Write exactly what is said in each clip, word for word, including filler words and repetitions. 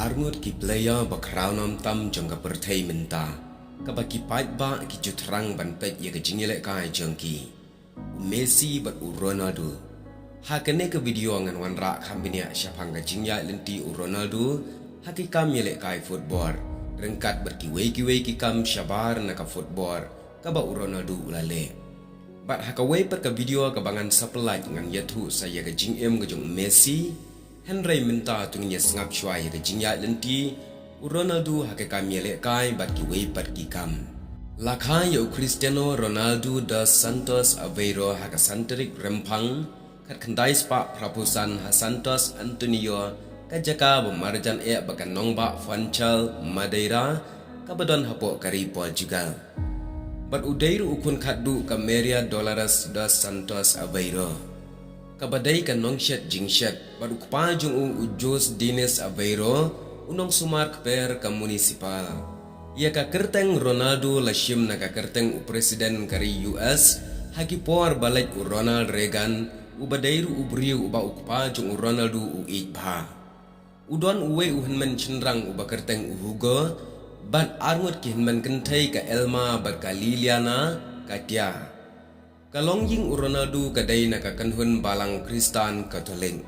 Arngut ki player ba khraw nam tam jong ka pyrthei mynta, kaba ki paidbah ki ju thrang ban peit ïa ka jingïalehkai jong ki, u Messi bad u Ronaldo. Ha kane ka video ngan wanrah kham bniah shaphang ka jingïaid lynti u Ronaldo ha ki kam ïalehkai football, ryngkat bad kiwei kiwei ki kam shabar na ka football kaba u Ronaldo u la leh. Bad ha kawei pat ka video kaba ngan sa pynlait ngan ïathuh sa ïa ka jingim ka jong u Messi. Hynrei mynta to ngin ïa sngap shuwa ïa ka jingïaid lynti u Ronaldo ha ka kam ïalehkai bad kiwei pat ki kam. La kha ïa u Cristiano Ronaldo dos Santos Aveiro ha ka san tarik Rymphang khatkhyndai spah phra phew san ha Santos Antonio, ka jaka ba marjan eh bad ka nongbah Funchal, Madeira, kaba don hapoh ka ri Portugal. Bad u dei ruh u khun khatduh ka Maria Dolores dos Santos Aveiro, kaba dei ka nongshet jingshet, bad u kpa jong u, u Jose Diniz Aveiro, u nongsumar kper ka Municipal. Ïa ka kyrteng Ronaldo la shim na ka kyrteng u President ka ri U S ha ki por ba leit u Ronald Reagan, uba dei ruh u briew uba u kpa jong u Ronaldo u ïeit bha. U don uwei u hynmen shynrang uba kyrteng u Hugo, bad arngut ki hynmen kynthei ka Elma bad ka Liliana Katia. Ka longïing u Ronaldo ka dei na ka kynhun balang Khristan Katholik.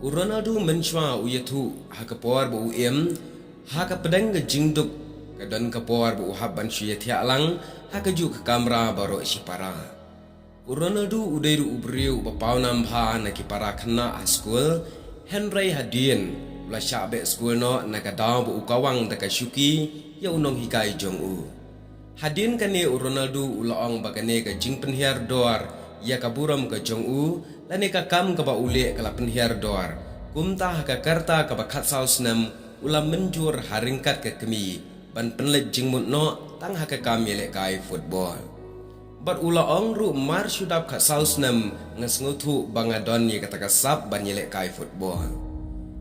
U Ronaldo mynshuwa u ïathuh ha ka por ba u im ha ka pdeng ka jingduk, ka don ka por ba u hap ban shu ïathiah lang ha kajuh ka kamra baroh shipara. U Ronaldo u dei ruh u briew uba pawnam bha na ki para khynnah ha skul, hynrei hadien u la shah beh skul noh na ka daw ba u kawang da ka shuki ïa u nonghikai jong u. Hadien kane u Ronaldo u la ong ba kane ka jingpynhiar dor ïa ka burom ka jong u, lane ka kam kaba u leh ka la pynhiar dor. Kumta ha ka rta kaba khatsaw snem u la mynjur ha ryngkat ka kmie ban pynleit jingmut noh tang ha ka kam ïalehkai football. Bad u la ong ruh mar shu dap khatsaw snem nga sngewthuh ba nga don ïa kata ka sap ban ïalehkai football.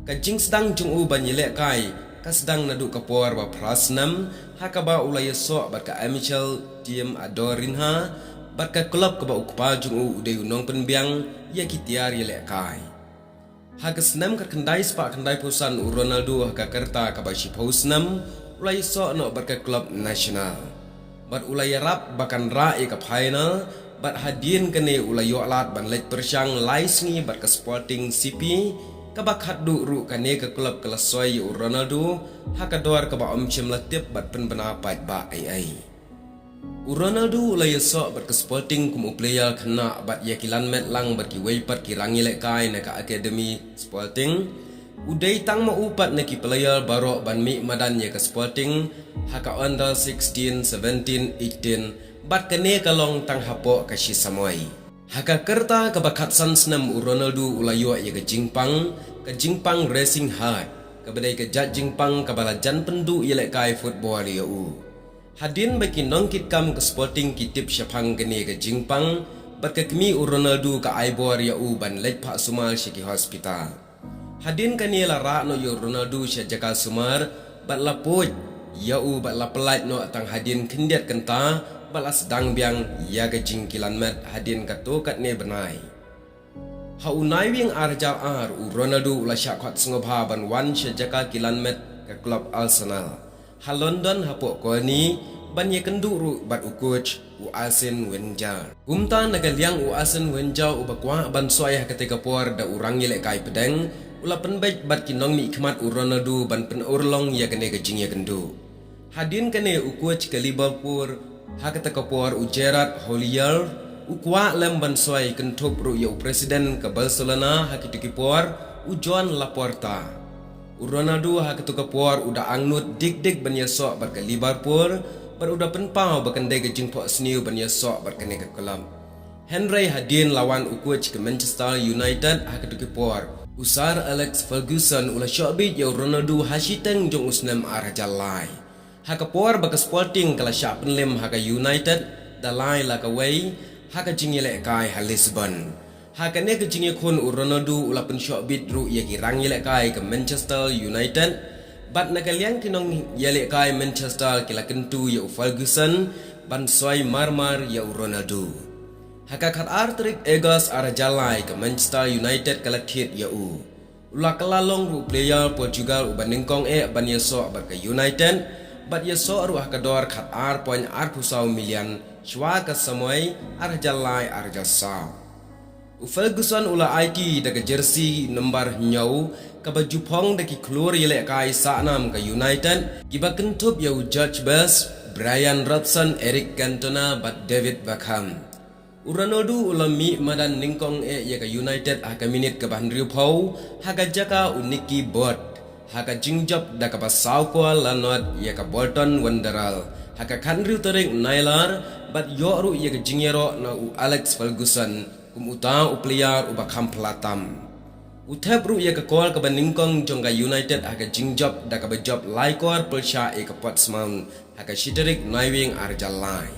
Ka jingsdang jong u ban ïalehkai ka sdang naduh ka por ba phra snem, ha kaba u la ïasoh bad ka amateur team Andorra, bad ka klub kaba u kpa jong u u dei u nongpynbiang ïa ki tiar ïalehkai. Ha ka snem khatkhyndai spah khyndai phew san u Ronaldo ha ka rta kaba shiphew snem u la ïasoh noh bad ka klub Nacional. Bad u la ïarap ba kan rah ïa ka final, bad hadien kane u la ïoh lad ban leit pyrshang lai sngi bad ka Sporting C P, kaba khatduh ruh kane ka klub ka la soi ïa u Ronaldo ha ka dor kaba ym shym la tip bad pynbna paidbah ei ei. U Ronaldo u la ïasoh bad ka Sporting kum u player khynnah bad ïa kilan met lang bad kiwei pat ki rangïalehkai na ka Academy Sporting. U dei tang ma u pat na ki player baroh ban mih madan ïa ka Sporting ha ka under sixteen, seventeen, eighteen, bad kane ka long tang hapoh ka shi samoi. Ha ka rta kaba khatsan snem u Ronaldo u la ïoh ïa ka jingpang, ka jingpang Racing Heart, kaba dei ka jait jingpang kaba la jan pynduh ïalehkai football ïa u. Hadien ba ki nongkitkam ka Sporting ki tip shaphang kane ka jingpang, bad ka kmie u Ronaldo ka ai bor ïa u ban leit phah sumar sha ki hospital. Hadien kane la rah noh ïa u Ronaldo sha jaka sumar, bad la pud ïa u bad la pyllait noh tang hadien khyndiat kynta, bad la sdang biang ïa ka jingkilan met hadien katto katne bnai. Ha u Naiwieng ar hajar ar u Ronaldo u la shah khot sngewbha ban wan sha jaka kilan met ka klub Arsenal ha London hapoh Colney, ban ïakynduh ruh bad u coach u Arsene Wenger. Kumta na ka liang u Arsene Wenger uba kwah ban soi ha katei ka por da u rangïalehkai pdeng, u la pynbeit bad ki nongmihkhmat u Ronaldo ban pynurlong ïa kane ka jingïakynduh. Hadien kane u coach ka Liverpool ha kata ka por u Gerard Houllier u kwah lem ban soi, kynthup ruh ïa u president ka Barcelona ha kito ki por u Joan Laporta. U Ronaldo ha kata ka por u da angnud dik dik ban ïasoh bad ka Liverpool, bad u da pynpaw ba kan dei ka jingphohsniew ban ïasoh bad kane ka klub. Hynrei hadien la wan u coach ka Manchester United ha kito ki por, u Sir Alex Ferguson u la shoh bit ïa u Ronaldo ha shiteng jong u snem ar hajar lai. Ha ka por ba ka Sporting ka la shah pynlem ha ka United da lai la kawei ha ka jingïalehkai ha Lisbon. Ha kane ka jingïakhun u Ronaldo u la pynshoh bit ruh ïa ki rangïalehkai ka Manchester United, bad na ka liang ki nongïalehkai Manchester ki la kyntu ïa u Ferguson ban soi mar mar ïa u Ronaldo. Ha ka khatar tarik August ar hajar lai ka Manchester United ka la thied ïa u. U la kylla long ruh u player Portugal uba nyngkong eh ban ïasoh bad ka United, bad ïasoh ruh ha ka dor khat ar point ar phew saw million, shwa ka samoi ar hajar lai ar hajar saw. U Ferguson u la aiti da ka jersey number hynñiew, kaba ju phong da ki khlur ïalehkai sahnam ka United, kiba kynthup ïa u George Best, Brian Robson, Eric Cantona, bad David Beckham. U Ronaldo u la mih madan nyngkong eh ïa ka United ha ka minit kaba hynriew phew, ha ka jaka u Nicky Butt, ha ka jingjop da kaba saw kol la nod ïa ka Bolton Wanderers, ha ka khathynriew tarik Nailar, bad ïoh ruh ïa ka jingïaroh na u Alex Ferguson, kum uta u player uba kham phylla tam. U thep ruh ïa ka kol kaba nyngkong jong ka United ha ka jingjop da kaba jop lai kor pyrshah ïa ka Portsmouth, ha ka shi tarik Naiwieng ar hajar lai.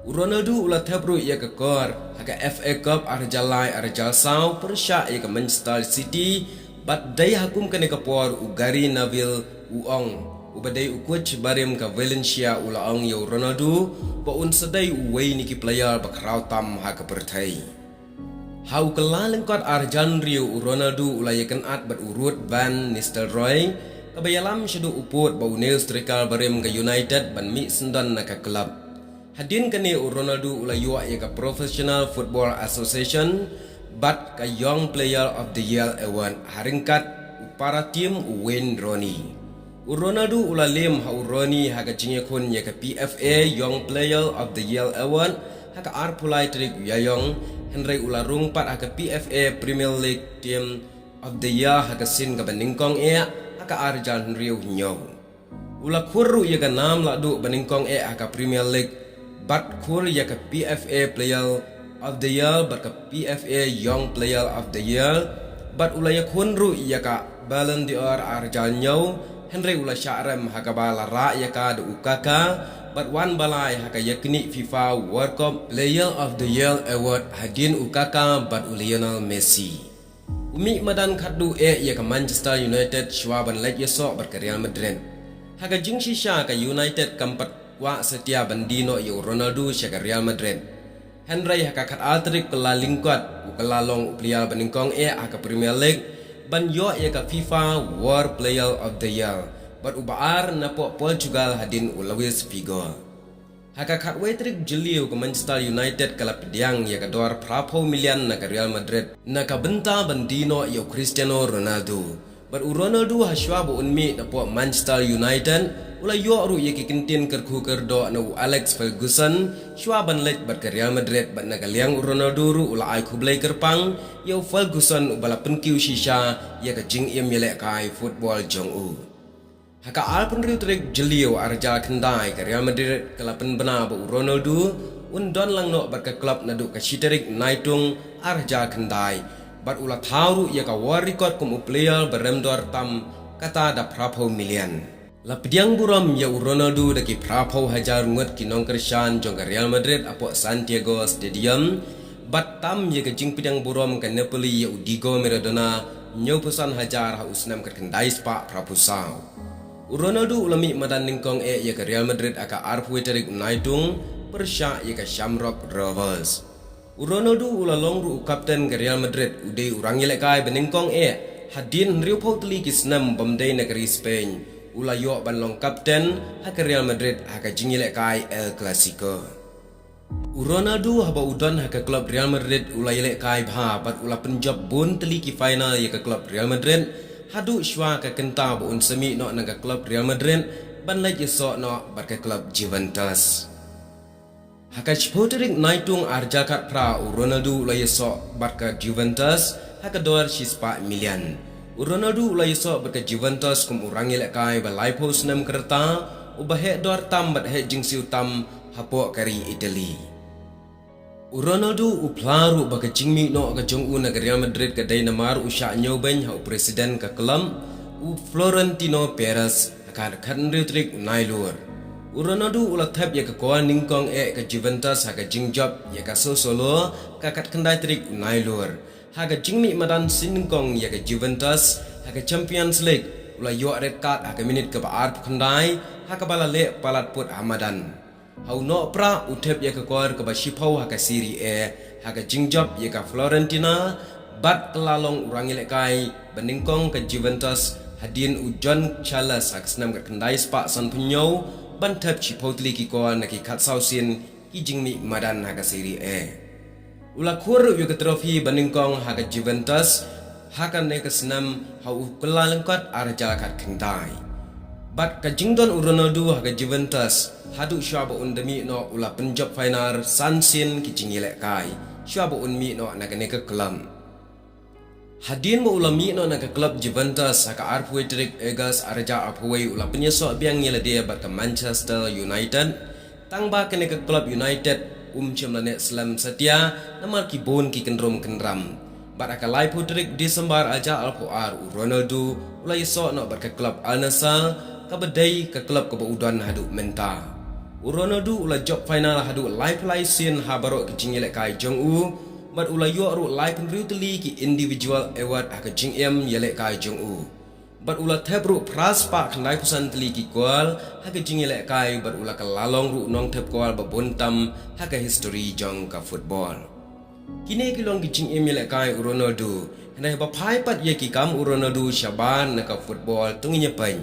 U Ronaldo u la thep ruh ïa ka kor ha ka F A Cup ar hajar lai ar hajar saw pyrshah ïa ka Manchester City, bad dei ha kum kane ka por u Gary Neville u ong, uba dei u coach barim ka Valencia, u la ong ïa u Ronaldo ba un sa dei uwei na ki player ba khraw tam ha ka pyrthei. Ha u kylla lyngkot ar hajar hynriew u Ronaldo u la ïakynad bad u Ruud van Nistelrooy, kaba ïalam shaduh u pud ba une u striker barim ka United ban mih syndon na ka club. Hadien kane u Ronaldo u la ïoh ïa ka Professional Football Association bad ka Young Player of the Year Award ha ryngkat u para team u Wayne Rooney. U Ronaldo u la lem ha u Rooney ha ka jingïakhun ïa ka P F A Young Player of the Year Award ha ka arphew lai tarik u Ïaïong, hynrei u la rung pat ha ka P F A Premier League Team of the Year ha ka sien kaba nyngkong eh ha ka ar hajar hynriew hynñiew. U la khur ruh ïa ka nam lahduh ba nyngkong eh ha ka Premier League, bad khur ïa ka P F A Player of the Year bad ka P F A Young Player of the Year, bad u la ïakhun ruh ïa ka Ballon d'Or ar hajar hynñiew, hynrei u la shah rem ha kaba la rah ïa ka da u Kaka, bad wan ba lai ha ka ïaknieh FIFA World Cup Player of the Year Award hadien u Kaka bad u Lionel Messi. U mih madan khatduh eh ïa ka Manchester United shuwa ban leit ïasoh bad ka Real Madrid. Ha ka jingshisha ka United kam pat kwah satia ban die noh ïa u Ronaldo sha ka Real Madrid. Hynrei ha ka khatar tarik kylla lyngkot u kylla long u player ba nyngkong eh ha ka Premier League ban ïoh ïa ka FIFA World Player of the Year, bad uba ar napoh Portugal hadien u Luis Figo. Ha ka khatwei tarik Jylliew ka Manchester United ka la pdiang ïa ka dor phraphew million na ka Real Madrid na ka bynta ban die noh ïa u Cristiano Ronaldo. Bad u Ronaldo ha shuwa ba un mih napoh Manchester United u la ïoh ruh ïa ki kyntien kyrkhu kyrdoh na u Alex Ferguson shuwa ban leit bad ka Real Madrid, bad na ka liang u Ronaldo ruh u la ai khublei kyrpang ïa u Ferguson uba la pynkiew shisha ïa ka jingim ïalehkai football jong u. Ha ka arphew hynriew tarik Jylliew ar hajar khyndai ka Real Madrid ka la pynbna ba u Ronaldo un don lang noh bad ka club naduh ka shi tarik Naitung ar hajar khyndai, bad u la thaw ruh ïa ka world record kum u player ba rem dor tam kata da phraphew million. La pdiang burom ïa u Ronaldo da ki phraphew hajar ngut ki nongkyrshan jong ka Real Madrid hapoh Santiago Stadium, bad tam ïa ka jingpdiang burom ka Napoli ïa u Diego Maradona hynñiewphew san hajar ha u snem khatkhyndai spah phraphew saw. U Ronaldo u la mih madan nyngkong eh ïa ka Real Madrid ha ka arphew tarik Naitung pyrshah ïa ka Shamrock Rovers. U Ronaldo u la long ruh u kapten ka Real Madrid, u dei u rangïalehkai ba nyngkong eh hadien hynriewphew tylli ki snem bym dei na ka ri Spain u la ïoh ban long kapten ha ka Real Madrid ha ka jingïalehkai El Clasico. U Ronaldo haba u don ha ka club Real Madrid u la ïalehkai bha bad u la pynjop bun tylli ki final ïa ka club Real Madrid, haduh shuwa ka kynta ba un sa mih noh na ka club Real Madrid ban leit ïasoh noh bad ka club Juventus. Ha ka shiphew tarik Naitung ar hajar khatphra u Ronaldo u la ïasoh bad ka Juventus ha ka dor shispah million. U Ronaldo u la ïasoh bad ka Juventus kum u rangïalehkai ba laiphew snem ka rta uba heh dor tam bad heh jingsiew tam hapoh ka ri Italy. U Ronaldo u phla ruh ba ka jingmih noh ka jong u na ka Real Madrid ka dei namar u shah ñiewbeiñ ha u president ka club, u Florentino Perez, ha ka khathynriew tarik u Nailur. U Ronaldo u la thep ïa ka kol nyngkong eh ka Juventus ha ka jingjop ïa ka Sassuolo ka khatkhyndai tarik u Nailur. Ha ka jingmih madan sien nyngkong ïa ka Juventus ha ka Champions League u la ïoh red card ha ka minit kaba arphew khyndai, ha kaba la leh palat pud ha madan. Ha u nohprah u thep ïa ka kol kaba shiphew ha ka Serie A ha ka jingjop ïa ka Fiorentina, Bad ka la long u rangïalehkai ba nyngkong ka Juventus hadien u John Charles ha ka snem khatkhyndai spah sanphew hynñiew ban thep shiphew tylli ki kol na ki khatsaw sien ki jingmih madan ha ka Serie A. U la khur ruh ïa ka trophy ba nyngkong ha ka Juventus ha kane ka snem ha u Kyllalyngkot ar hajar khatkhyndai. Bad ka jingdon u Ronaldo ha ka Juventus haduh shuwa ba un da mih noh u la pynjop final san sien ki jingïalehkai shuwa ba un mih noh na kane ka club. Hadien ba u la mih noh na ka club Juventus ha ka arphew wei tarik August ar hajar arphew wei u la pynïasoh biang ïa lade bad ka Manchester United. Tang ba kane ka club United um shym la neh slem satia namar ki bun ki kynrum kynram. Bad ha ka laiphew tarik December ar hajar arphew ar u Ronaldo u la ïasoh noh bad ka club Al Nassr kaba dei ka club kaba u don haduh mynta. U Ronaldo u la jop final haduh laiphew lai sien ha baroh ki jingïalehkai jong u bad u la ïoh ruh laiphew hynriew tylli ki individual award ha ka jingim ïalehkai jong u. Bad u la thep ruh phra spah khyndaiphew san tylli ki kol ha ka jingïalehkai bad u la ka la long ruh u nongthep kol ba bun tam ha ka history jong ka football. Kine ki long ki jingim ïalehkai u Ronaldo. Hynrei ba phai pat ïa ki kam u Ronaldo shabar na ka football to ngin ïa peit.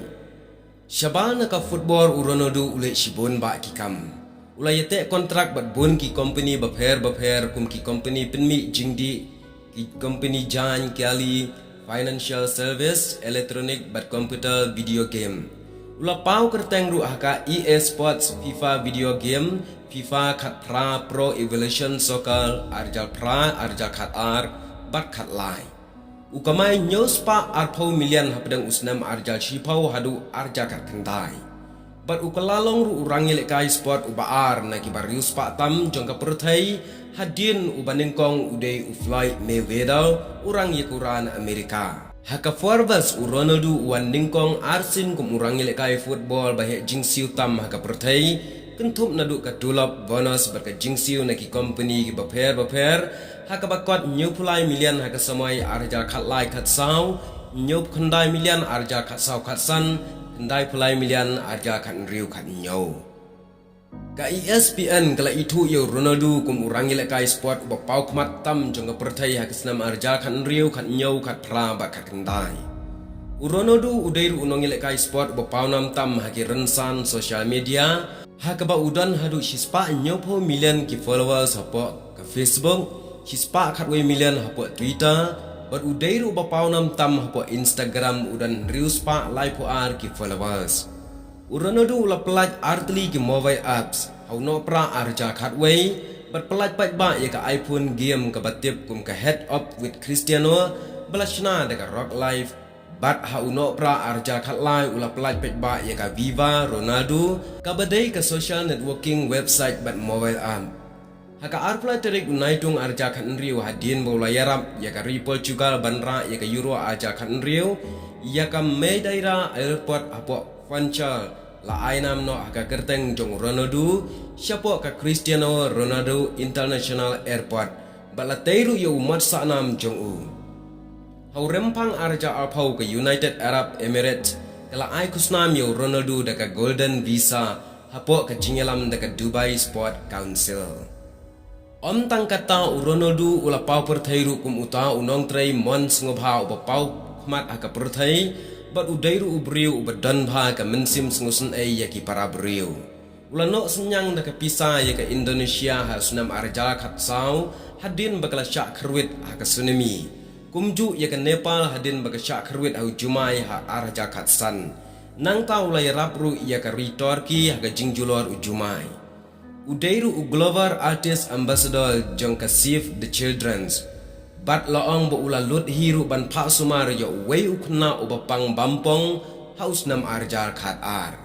Shabar na ka football u Ronaldo u leh shibun bah ki kam. U la ïateh kontrak bad bun ki kompeni bapher bapher kum ki kompeni pynmih jingdih, ki kompeni jaiñ kiali, financial service, electronic bad computer video game. U la paw kyrteng ruh ha ka E A Sports FIFA video game, FIFA khatphra Pro Evolution Soccer ar hajar phra, ar hajar khatar bad khatlai. U kamai hynñiew spah arphew million hapdeng u snem ar hajar shiphew haduh ar hajar khatkhyndai. Bad u ka la long ruh u rangïalehkai sport uba ar na ki ba hynriew spah tam jong ka pyrthei hadien uba nyngkong u dei u Floyd Mayweather u rangïakura na Amerika. Ha ka Forbes u Ronaldo u wan nyngkong arsien kum u rangïalehkai football ba heh jingsiew tam ha ka pyrthei kynthup naduh ka tulop, bonus bad ka jingsiew na ki kompeni ki bapher bapher ha kaba kot hynñiewphew lai million ha ka samoi ar hajar khatlai khatsaw, hynñiewphew khyndai million ar hajar khatsaw khatsan, khyndaiphew lai million ar hajar khathynriew khathynñiew. Ka E S P N ka la ithuh ïa u Ronaldo kum u rangïalehkai sport uba paw khmat tam jong ka pyrthei ha ka snem ar hajar khathynriew, khathynñiew, khatphra bad khatkhyndai. U Ronaldo u dei ruh u nongïalehkai sport uba paw nam tam ha ki rynsan social media ha kaba u don haduh shispah hynñiewphew million ki followers hapoh ka Facebook, shispah khatwei million hapoh Twitter, bad u dei ruh uba paw nam tam hapoh Instagram u don hynriew spah laiphew ar ki followers. U Ronaldo u la pyllait artylli ki mobile apps ha u Nohprah ar hajar khatwei bad pyllait paidbah ïa ka iPhone game kaba tip kum ka Heads Up with Cristiano ba la shna da ka Roc Life. Bad ha u Nohprah ar hajar khatlai u la pyllait paidbah ïa ka Viva Ronaldo kaba dei ka social networking website bad mobile app. Ha ka arphew lai tarik u Naitung ar hajar khathynriew hadien ba u la ïarap ïa ka ri Portugal ban rah ïa ka Euro ar hajar khathynriew, ïa ka Madeira Airport hapoh Funchal la ai nam noh ha ka kyrteng jong u Ronaldo shapoh ka Cristiano Ronaldo International Airport bad la tei ruh ïa u mot sahnam jong u. Ha u Rymphang ar hajar arphew ka United Arab Emirates ka la ai khusnam ïa u Ronaldo da ka Golden Visa hapoh ka jingïalam da ka Dubai Sport Council. Ym tang kata u Ronaldo u la paw pyrthei ruh kum uta u nongtrei mon sngewbha uba paw khmat ha ka pyrthei bad u dei ruh u briew uba don bha ka mynsiem sngewsynei ïa ki para briew. U la noh synñiang da ka pisa ïa ka Indonesia ha u snem ar hajar khatsaw hadien ba ka la shah khyrwit ha ka tsunami. Kumjuh ïa ka Nepal hadien ba ka shah khyrwit ha u Jumai ha ar hajar khatsan. Nangta u la ïarap ruh ïa ka ri Turkey ha ka jingjulor u Jumai. U dei ruh u Global Artist Ambassador jong ka Save the Children's. Bad la ong ba u la lut hi ruh ban phah sumar ïa uwei u khynnah uba pang bampong ha u snem ar hajar khatar.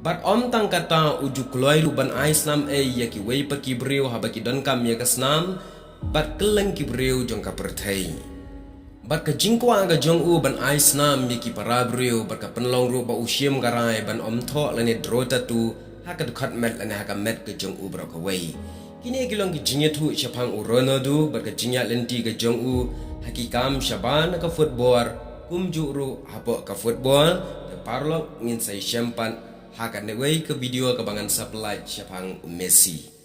Bad ym tang kata u ju kloi ruh ban ai snam ei ïa kiwei pat ki briew haba ki donkam ïa ka snam bad kylleng ki briew jong ka pyrthei. Bad ka jingkwah ka jong u ban ai snam ïa ki para briew bad ka pynlong ruh ba u shim ka rai ban ym thoh lane draw tattoo ha ka dkhot met lane ha ka met ka jong u baroh kawei. Kine ki long ki jingïathuh shaphang u Ronaldo bad ka jingïaid lynti ka jong u ha ki kam shabar na ka football, kumjuh ruh hapoh ka football. Te paralok, ngin sa ïashem pat ha kawei ka video kaba ngan sa pyllait shaphang u Messi.